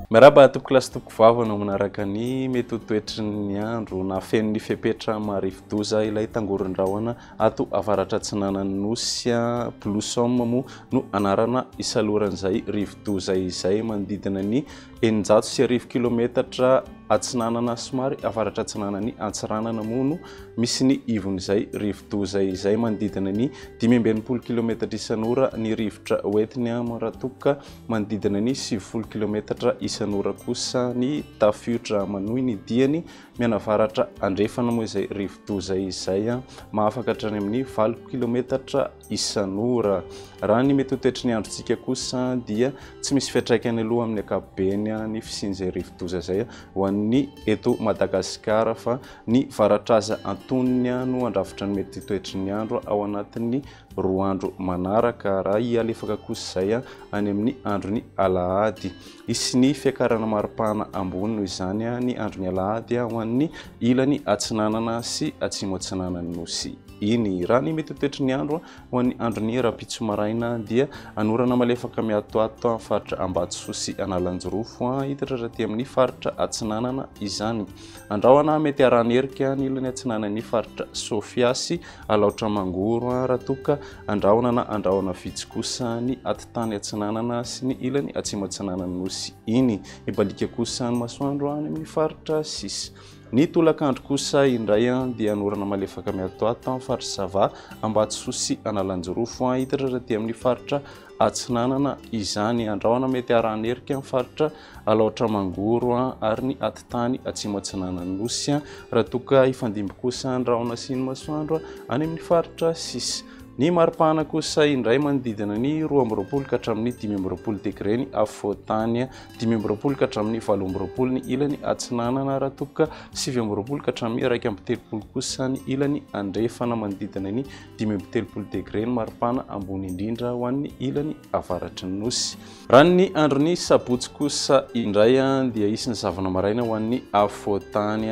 Miarahaba tompokolahy sy tompokovavy anao manaraka ny mety ho toetry ny andro na feno ny fepetra maharivodoza ilay tangoron-drahona ato avaratra atsinanan'ny nosy. Blossom moa no anarana isaloran'izay rivodoza izay, manodidina ny 1600 kilometatra atsinanana somary avaratra atsinanan'ny Antsiranana moa no misy ny ivon'izay rivodoza izay, manodidina ny 65 kilometatra isan'ora ny rivotra hoentiny, raha toa ka manodidina ny 90 kilometatra isan'ora kosa ny tafiotra. Manohy ny diany mianavaratra andrefana moa izay rivodoza izay, mahafaka hatrany amin'ny 8 kilometatra isan'ora. Raha ny mety ho toetry ny androntsika kosa dia tsy misy fiantraikany aloha amin'ny ankapobeny ny fisian'izay rivodoza izay ho an'ny eto Madagasikara, fa ny varatraza antonony no handrafitra ny mety toetry ny andro ao anatin'ny 2 andro manaraka. Raha hialefaka kosa izay any amin'ny andron'ny alahady, hisy ny fiakarana maripana ambony noho izany ny andron'ny alahady ho an'ny ilany atsinanana sy atsimo atsinanan'ny nosy iny. Raha ny mety ho toetry ny andro ho an'ny andron'ny rahampitso maraina dia anorana malefaka miatoato amin'ny faritra Ambatosoa sy Analanjirofo, hiditra raha aty amin'ny faritra atsinanana izany. Andrahona mety harahan-herika ny ilany atsinanan'ny faritra Sofia sy Alaotra Mangoro, raha toa ka andrahona na andrahona vitsy kosa ny atitany atsinanana sy ny ilany atsimo atsinanan'ny nosy iny. Hibaliaka kosa ny masoandro any amin'ny faritra sisa. Ny tolakandro kosa indray dia anorana malefaka miatoato amin'ny faritra Sava, Ambatosoa sy Analanjirofo, hiditra raha aty amin'ny faritra atsinanana izany. Andrahona mety harahan-herika amin'ny faritra Alaotra Mangoro ary ny atitany atsimo atsinanan'ny nosy, raha toa ka hifandimby kosa ny rahona sy ny masoandro any amin'ny faritra sisa. Ny maripana kosa indray manodidina ny 22 ka hatramin'ny 25 degre ny afovoan-tany, 25 ka hatramin'ny 28 ny ilany atsinanana, raha toa ka 29 ka hatramin'ny 31 kosa ny ilany andrefana, manodidina ny 35 degre ny maripana ambony indrindra ho an'ny ilany avaratry ny nosy. Raha ny andron'ny sabotsy kosa indray dia hisy ny zavona maraina ho an'ny afovoan-tany.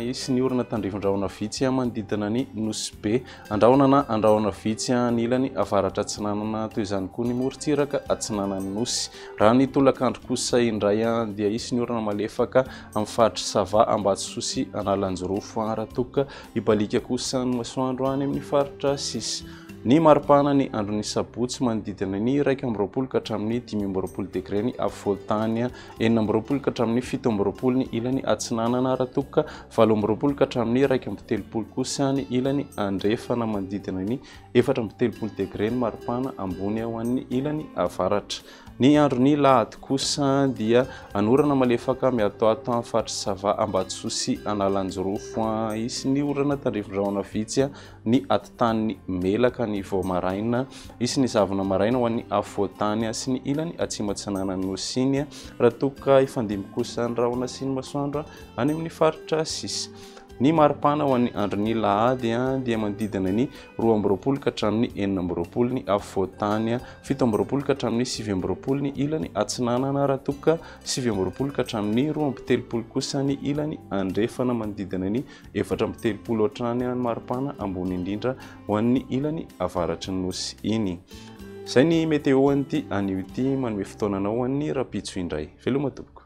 Hisy ny orana tandrifin-drahona vitsy manodidina ny Nosy Be. Andrahona na andrahona vitsy ny ilany avaratra atsinanana, toy izany koa ny morontsiraka atsinanan'ny Nosy. Raha ny tolakandro kosa indray dia hisy ny orana malefaka amin'ny faritr'i Sava, Ambatosoa sy Analanjirofo, raha toa ka hibaliaka kosa ny masoandro any amin'ny faritra sisa. Ny maripana ny andron'ny sabotsy manodidina ny 21 ka hatramin'ny 25 degre ny afovoan-tany, 26 ka hatramin'ny 27 ny ilany atsinanana, raha toa ka 28 ka hatramin'ny 31 kosa ny ilany andrefana, manodidina ny 34 degre ny maripana ambony ho an'ny ilany avaratra. Ny andron'ny lahady kosa dia anorana malefaka miatoato amin'ny faritry Sava, Ambatosoa sy Analanjirofo. Hisy ny orana tandrifin-drahona vitsy ny atitanin'ny Melaka ny vao maraina. Hisy ny zavona maraina ho an'ny afovoan-tany sy ny ilany atsimo atsinanan'ny Nosy iny, raha toa ka hifandimby kosa ny rahona sy ny masoandro any amin'ny faritra sisa. Ny maripana ho an'ny andron'ny lahady dia manodidina ny 22 ka hatramin'ny 26 ny afovoan-tany, 27 ka hatramin'ny 29 ny ilany atsinanana, raha toa ka 29 ka hatramin'ny 32 kosa ny ilany andrefana, manodidina ny 34 hatrany ny maripana ambony indrindra ho an'ny ilany avaratry ny nosy iny. Izay ny météo an'ity anio ity, manome fotoana anao ho an'ny rahampitso indray. Veloma tompoko.